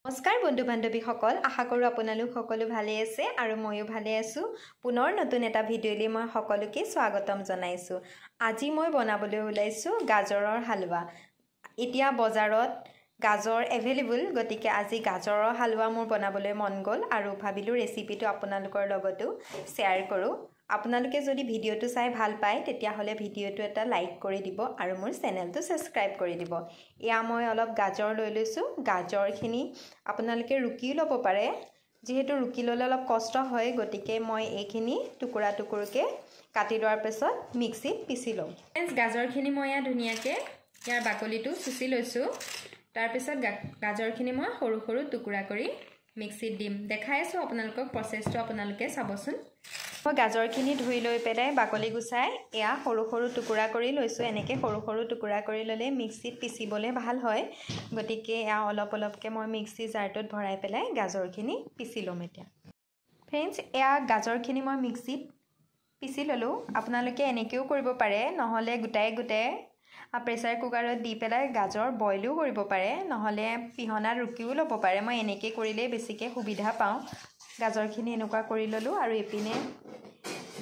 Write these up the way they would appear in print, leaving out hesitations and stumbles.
নমস্কাৰ বন্ধু বান্ধৱীসকল, আশা কৰোঁ আপোনালোক সকলো ভালে আছে আৰু ময়ো ভালে আছোঁ। পুনৰ নতুন এটা ভিডিঅ'লৈ মই সকলোকে স্বাগতম জনাইছোঁ। আজি মই বনাবলৈ ওলাইছোঁ গাজৰৰ হালোৱা। এতিয়া বজাৰত গাজৰ এভেইলেবল, গতিকে আজি গাজৰৰ হালোৱা মোৰ বনাবলৈ মন গ'ল আৰু ভাবিলোঁ ৰেচিপিটো আপোনালোকৰ লগতো শ্বেয়াৰ কৰোঁ। আপোনালোকে যদি ভিডিঅ'টো চাই ভাল পায় তেতিয়াহ'লে ভিডিঅ'টো এটা লাইক কৰি দিব আৰু মোৰ চেনেলটো ছাবস্ক্ৰাইব কৰি দিব। এয়া মই অলপ গাজৰ লৈ লৈছোঁ। গাজৰখিনি আপোনালোকে ৰুকিও ল'ব পাৰে, যিহেতু ৰুকি ল'লে অলপ কষ্ট হয়, গতিকে মই এইখিনি টুকুৰা টুকুৰকৈ কাটি লোৱাৰ পিছত মিক্সিত পিচি ল'ম। গাজৰখিনি মই ইয়াত ধুনীয়াকৈ ইয়াৰ বাকলিটো চুচি লৈছোঁ। তাৰপিছত গাজৰখিনি মই সৰু সৰু টুকুৰা কৰি মিক্সিত দিম। দেখাই আছোঁ আপোনালোকক প্ৰচেছটো, আপোনালোকে চাবচোন। মই গাজৰখিনি ধুই লৈ পেলাই বাকলি গুচাই এয়া সৰু সৰু টুকুৰা কৰি লৈছোঁ। এনেকৈ সৰু সৰু টুকুৰা কৰি ল'লে মিক্সিত পিচিবলৈ ভাল হয়, গতিকে এয়া অলপ অলপকৈ মই মিক্সি জাৰটোত ভৰাই পেলাই গাজৰখিনি পিচি ল'ম। এতিয়া ফ্ৰেণ্ডছ, এয়া গাজৰখিনি মই মিক্সিত পিচি ল'লোঁ। আপোনালোকে এনেকৈও কৰিব পাৰে, নহ'লে গোটাই গোটাই প্ৰেছাৰ কুকাৰত দি পেলাই গাজৰ বইলো কৰিব পাৰে, নহ'লে পিহনাত ৰুকিও ল'ব পাৰে। মই এনেকৈ কৰিলেই বেছিকৈ সুবিধা পাওঁ। গাজৰখিনি এনেকুৱা কৰি ল'লোঁ আৰু ইপিনে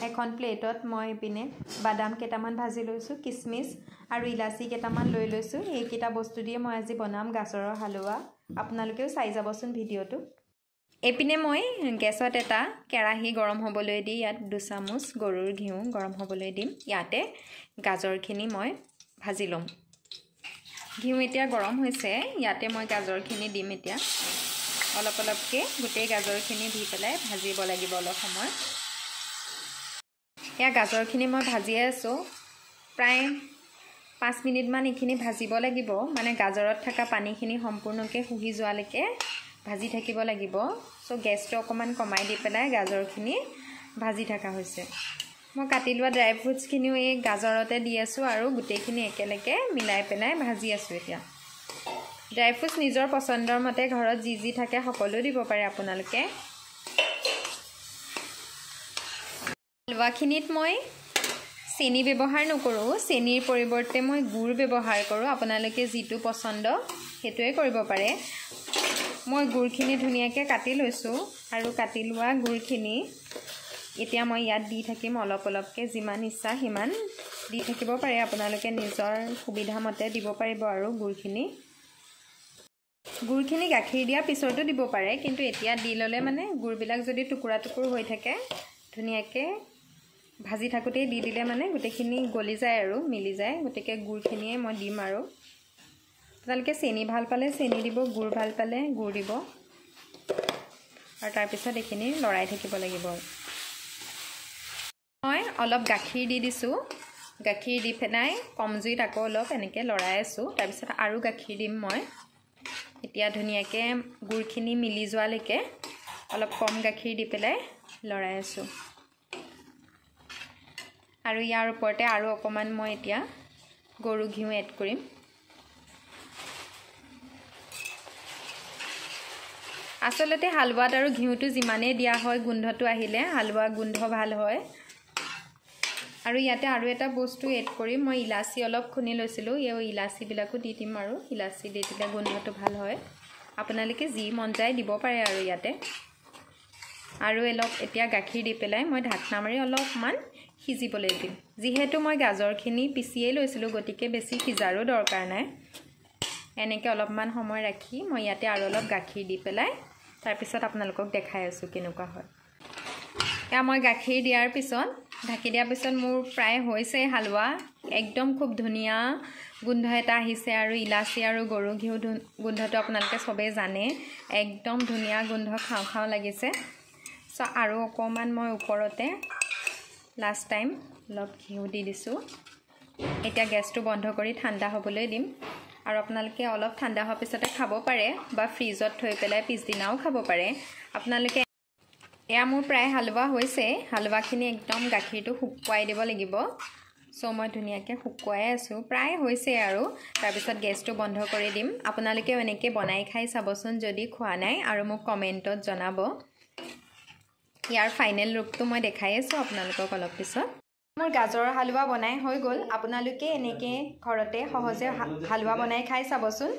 এখন প্লেটত মই ইপিনে বাদাম কেইটামান ভাজি লৈছোঁ, কিচমিচ আৰু ইলাচি কেইটামান লৈ লৈছোঁ। এইকেইটা বস্তু দিয়ে মই আজি বনাম গাজৰৰ হালোৱা। আপোনালোকেও চাই যাবচোন ভিডিঅ'টো। এইপিনে মই গেছত এটা কেৰাহী গৰম হ'বলৈ দি ইয়াত 2 চামুচ গৰুৰ ঘিউ গৰম হ'বলৈ দিম। ইয়াতে গাজৰখিনি মই ভাজি ল'ম। ঘিউ এতিয়া গৰম হৈছে, ইয়াতে মই গাজৰখিনি দিম। এতিয়া অলপ অলপকৈ গোটেই গাজৰখিনি দি পেলাই ভাজিব লাগিব অলপ সময়। এয়া গাজৰখিনি মই ভাজিয়ে আছোঁ। প্ৰায় 5 মিনিটমান এইখিনি ভাজিব লাগিব, মানে গাজৰত থকা পানীখিনি সম্পূৰ্ণকৈ শুহি যোৱালৈকে ভাজি থাকিব লাগিব। চ' গেছটো অকণমান কমাই দি পেলাই গাজৰখিনি ভাজি থকা হৈছে। মই কাটি লোৱা ড্ৰাই ফ্ৰুটছখিনিও এই গাজৰতে দি আছোঁ আৰু গোটেইখিনি একেলগে মিলাই পেলাই ভাজি আছোঁ। এতিয়া ড্ৰাই ফ্ৰুটছ নিজৰ পচন্দৰ মতে ঘৰত যি যি থাকে সকলো দিব পাৰে আপোনালোকে। হালোৱাখিনিত মই চেনি ব্যৱহাৰ নকৰোঁ, চেনিৰ পৰিৱৰ্তে মই গুড় ব্যৱহাৰ কৰোঁ। আপোনালোকে যিটো পচন্দ সেইটোৱে কৰিব পাৰে। মই গুড়খিনি ধুনীয়াকৈ কাটি লৈছোঁ আৰু কাটি লোৱা গুড়খিনি এতিয়া মই ইয়াত দি থাকিম অলপ অলপকৈ। যিমান ইচ্ছা সিমান দি থাকিব পাৰে আপোনালোকে, নিজৰ সুবিধা মতে দিব পাৰিব। আৰু গুড়খিনি গাখীৰ দিয়াৰ পিছতো দিব পাৰে, কিন্তু এতিয়া দি ল'লে মানে গুড়বিলাক যদি টুকুৰা টুকুৰ হৈ থাকে, ধুনীয়াকৈ ভাজি থাকোঁতেই দি দিলে মানে গোটেইখিনি গলি যায় আৰু মিলি যায়। গতিকে গুড়খিনিয়ে মই দিম আৰু আপোনালোকে চেনি ভাল পালে চেনি দিব, গুড় ভাল পালে গুড় দিব। আৰু তাৰপিছত এইখিনি লৰাই থাকিব লাগিব। মই অলপ গাখীৰ দি দিছোঁ। গাখীৰ দি পেলাই কম জুইত আকৌ অলপ এনেকৈ লৰাই আছোঁ। তাৰপিছত আৰু গাখীৰ দিম মই। এতিয়া ধুনীয়াকৈ গুড়খিনি মিলি যোৱালৈকে অলপ কম গাখীৰ দি পেলাই লৰাই আছোঁ। আৰু ইয়াৰ ওপৰতে আৰু অকণমান মই এতিয়া গৰু ঘিউ এড কৰিম। আচলতে হালোৱাত আৰু ঘিউটো যিমানেই দিয়া হয়, গোন্ধটো আহিলে হালোৱা গোন্ধ ভাল হয়। আৰু ইয়াতে আৰু এটা বস্তু এড কৰিম। মই ইলাচি অলপ খুন্দি লৈছিলোঁ, এই ইলাচিবিলাকো দি দিম। আৰু ইলাচি দি দিলে গোন্ধটো ভাল হয়। আপোনালোকে যি মন যায় দিব পাৰে। আৰু ইয়াতে আৰু অলপ এতিয়া গাখীৰ দি পেলাই মই ঢাকনা মাৰি অলপমান সিজিবলৈ দিম। যিহেতু মই গাজৰখিনি পিচিয়েই লৈছিলোঁ, গতিকে বেছি সিজাৰো দৰকাৰ নাই। এনেকৈ অলপমান সময় ৰাখি মই ইয়াতে আৰু অলপ গাখীৰ দি পেলাই তাৰপিছত আপোনালোকক দেখাই আছোঁ কেনেকুৱা হয়। এয়া মই গাখীৰ দিয়াৰ পিছত, ঢাকি দিয়াৰ পিছত মোৰ প্ৰায় হৈছে হালোৱা। একদম খুব ধুনীয়া গোন্ধ এটা আহিছে আৰু ইলাচি আৰু গৰু ঘিউ গোন্ধটো আপোনালোকে চবেই জানে। একদম ধুনীয়া গোন্ধ, খাওঁ খাওঁ লাগিছে। চ' আৰু অকণমান মই ওপৰতে লাষ্ট টাইম অলপ ঘিউ দি দিছোঁ। এতিয়া গেছটো বন্ধ কৰি ঠাণ্ডা হ'বলৈ দিম। আৰু আপোনালোকে অলপ ঠাণ্ডা হোৱাৰ পিছতে খাব পাৰে বা ফ্ৰিজত থৈ পেলাই পিছদিনাও খাব পাৰে আপোনালোকে। এয়া মোৰ প্ৰায় হালোৱা হৈছে। হালোৱাখিনি একদম গাখীৰটো শুকুৱাই দিব লাগিব। চ' মই ধুনীয়াকৈ শুকুৱাই আছোঁ, প্ৰায় হৈছে আৰু তাৰপিছত গেছটো বন্ধ কৰি দিম। আপোনালোকেও এনেকৈ বনাই খাই চাবচোন যদি খোৱা নাই আৰু মোক কমেণ্টত জনাব। ইয়াৰ ফাইনেল ৰূপটো মই দেখাই আছোঁ আপোনালোকক অলপ পিছত। মোৰ গাজৰৰ হালোৱা বনাই হৈ গ'ল। আপোনালোকে এনেকৈ ঘৰতে সহজে হালোৱা বনাই খাই চাবচোন।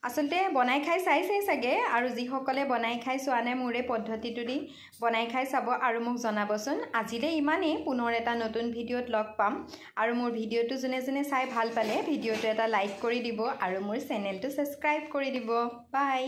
আচলতে বনাই খাই চাইছেই চাগে, আৰু যিসকলে বনাই খাই চোৱা নাই মোৰ এই পদ্ধতিটো দি বনাই খাই চাব আৰু মোক জনাবচোন। আজিলৈ ইমানেই, পুনৰ এটা নতুন ভিডিঅ'ত লগ পাম। আৰু মোৰ ভিডিঅ'টো যোনে যোনে চাই ভাল পালে ভিডিঅ'টো এটা লাইক কৰি দিব আৰু মোৰ চেনেলটো ছাবস্ক্ৰাইব কৰি দিব। বাই।